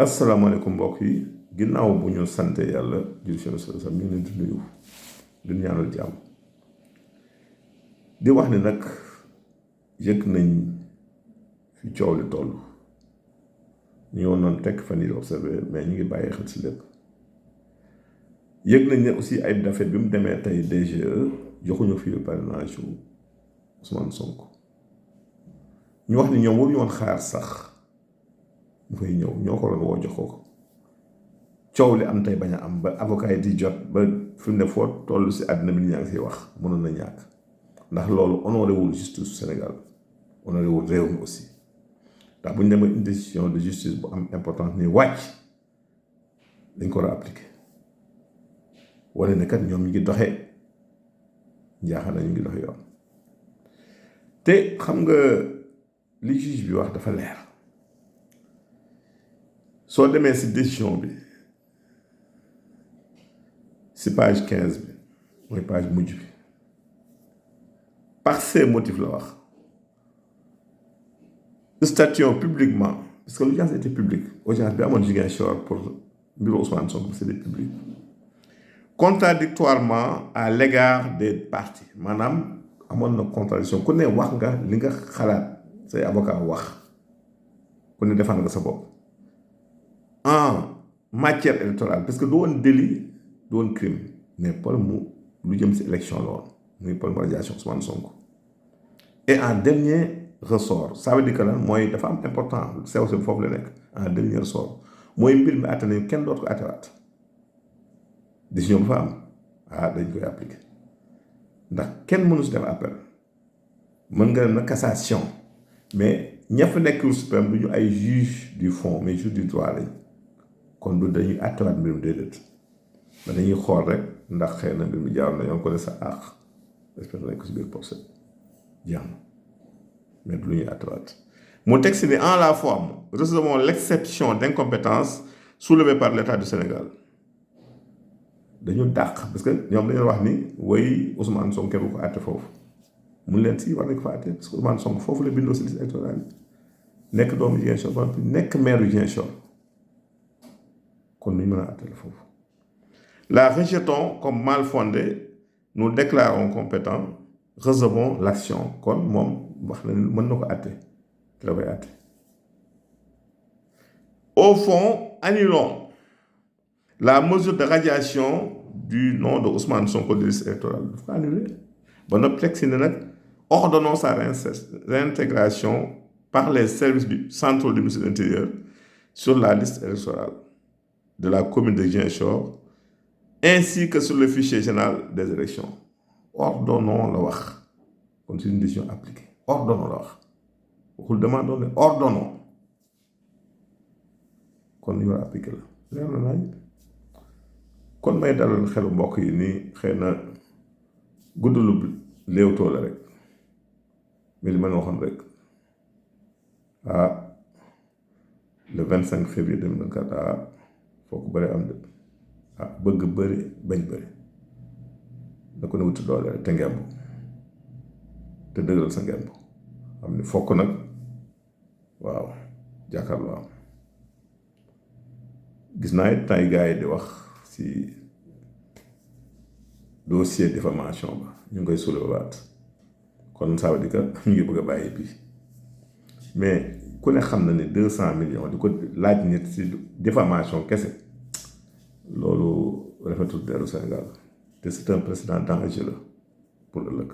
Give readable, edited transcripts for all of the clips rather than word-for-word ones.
asalaamaaleykum mbokk yi ginnaaw bu ñu sante yàlla jul seen sa mi ngi leen di nuyu di ñaanal jàmm di wax ni nag yëg nañ fi coow li toll ñu woon noonu tekk fan yi observé mais ñu ngi bàyyi xel si lépp yëg nañ ne aussi ay dafet bi mu demee tey DGE joxuñu fi parrainage yu Ousmane Sonko ñu wax ni ñoom waruñu woon xaar sax mu fay ñëw ñoo ko doon woo jox ko coow li am tey bañ a am ba avocat yi di jot ba fi mu ne foo toll si àddina bi ñaa ngi siy wax mënoon na ñàkk ndax loolu honoré wul justice Sénégal honoré wul réew mi aussi ndax bu ñu demee une décision de justice bu am importance ni wàcc dañ ko war a appliquer wala ne kat ñoom ñu ngi doxee njaaxal na ñu ngi doxe yoon te xam nga li juge bi wax dafa leer soo demee si décision bi si page 15 bi mooy page mujj bi par ces motifs la wax statuant publiquement parce que l'audience était publique audience bi amoon Ziguinchor pour mbiru Ousmane Sonko c'était public contradictoirement à l'égard des parties maanaam amoon na contradiction ku ne wax nga li nga xalaat say avocat wax ku ne defaan nga sa bopp en matière électorale parce que du woon délit du woon crime mais problème mu lu jëm si élection la woon muy problème radiation Ousmane Sonko et en dernier ressort ça veut dire que lan mooy dafa am important sew si foofu la nekk en dernier ressort mooy mbir mi àtte nañu kenn dootu ko àttewaat décision bu fa am dañ koy appliquer ndax kenn mënu si def appel mën nga dem na cassation mais ña fa nekk Cour suprême du ñu ay juge du fond mais juge du droit lañ kon du dañuy àttewaat mbir mi déedéet mais dañuy xool rek ndax xëy na mbir mi jaar na yoon ko ne sa àq respecté nañ ko si biir procès jeex na mais du lu ñuy àttewaat mu teg si ne en la forme recevons l'exception d'incompétence soulevée par l'État du Sénégal dañu dàq parce que ñoom dañu wax ni way Ousmane Sonko kenn du ko àtte foofu mun leen si war nañ ko fa àtte parce que Ousmane Sonko foofu la bindoo si liste électorale yi nekk doomu Ziguinchor ba nekk maire yu Ziguinchor kon ñu mën a àttale foofu la rejetons comme mal fondée nous déclarons compétents recevons l'action kon moom wax na mën na ko àtte te la koy àtte au fond annulons la mesure de radiation du nom de Ousmane Sonko de liste électorale dafa ko annulé ba noppi teg si ne nag ordonnons sa réintégration par les services centraux du ministère de l'Intérieur sur la liste électorale de la commune de Ziguinchor ainsi que sur le fichier général des élections ordonnons la wax kon c'est une décision appliquée ordonnons la wax waxul demandons ne ordonnons kon ñu war a appliquer la leer na nañ kon may dalal xelu mbokk yi nii xëy na guddalu léewtoo la rek mais li ma waxoon rek le 25 février 2024 foo ko bëri am de bëgg bëri bañ bëri da ko ne wuti doole te ngemb te dëgëral sa ngemb xam ni fokk nag waaw jàkkaarloo am gis naa it tay gars yi di wax si dossier diffamation ba ñu ngi koy soulever kon ça veut dire que ñu ngi bëgg a bàyyi bi mais ku ne xam na ne 200 millions di ko laaj nit si diffamation kese loolu rafetul deru Sénégal te c'est un précédent dangereux pour ëllëg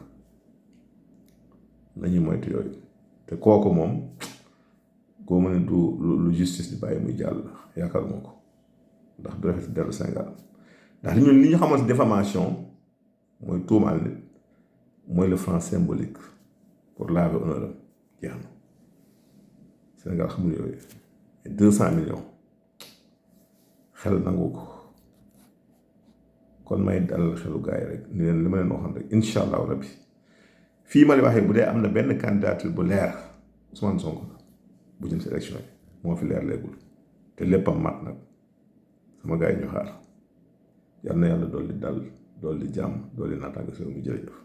nañuy moytu yooyu te kooku moom koo mën a du lu justice di bàyyi muy jàll yaakaaruma ko ndax du rafetul deru Sénégal ndax ñun li ñu xamal si diffamation mooy tuumaal nit mooy le franc symbolique pour laver honneur jeex na Sénégal xamul yooyu 200 millions xel nangu ko kon may dalal xelu gars yi rek ni leen li ma leen waxoon rek incha allahu rabbi fii ma li waxee bu dee am na benn candidature bu leer Ousmane Sonko bu jëm si élection yi moo fi leer léegul te léppam mat nag sama gars yi ñu xaar yal na yàlla dolli dal dolli jàmm dolli naataange si mu jërëjëf